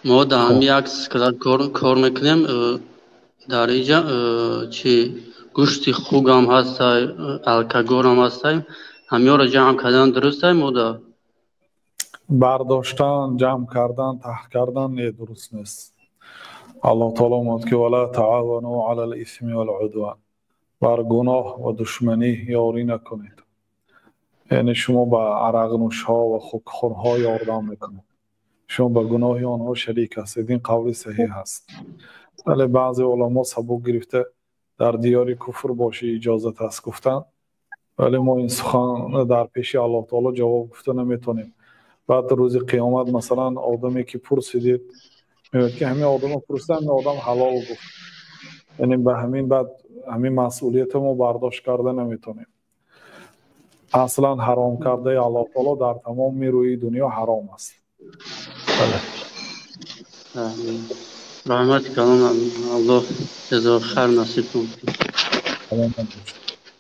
Мо дар ҳами як склад кор мекунем. Дар инҷа чи гӯшти хугам ҳастай, алкоголам ҳастай. Ҳамиёро ҷамъ кардан дурустай мода? Бардоштан, ҷамъ кардан, таҳ кардан не, дуруст нест. Аллоҳ таоло мегӯяд, ки ولا تعاونوا على الإثم والعدوان, бар гуноҳ ва душманӣ ёрӣ накунед. Яъне шумо ба арақнӯшҳо ва хукхӯрҳо ёрдам мекунед, шумо ба гуноҳи онҳо шарик ҳастед. Ин қавли саҳеҳ аст, вале баъзе уламо сабук гирифта, дар диёри куфр бошӣ, иҷозат аст гуфтанд. Вале мо ин сухан дар пеши Аллоҳ таоло ҷавоб гуфта наметонем. Баъд рӯзи қиёмат, масалан, одаме ки пурсидед, мегӯяд, ки ҳамин одама пурсида, ҳамин одам ҳалол гуфт. Яъне ба ҳамин баъд ҳамин масъулията мо бардошт карда наметонем. Аслан ҳаром кардаи Аллоҳ таоло дар тамоми рӯи дунё ҳаром аст. Раҳмати калон, Аллоҳ ҷазои хайр насиб кунад. Саломат бошед.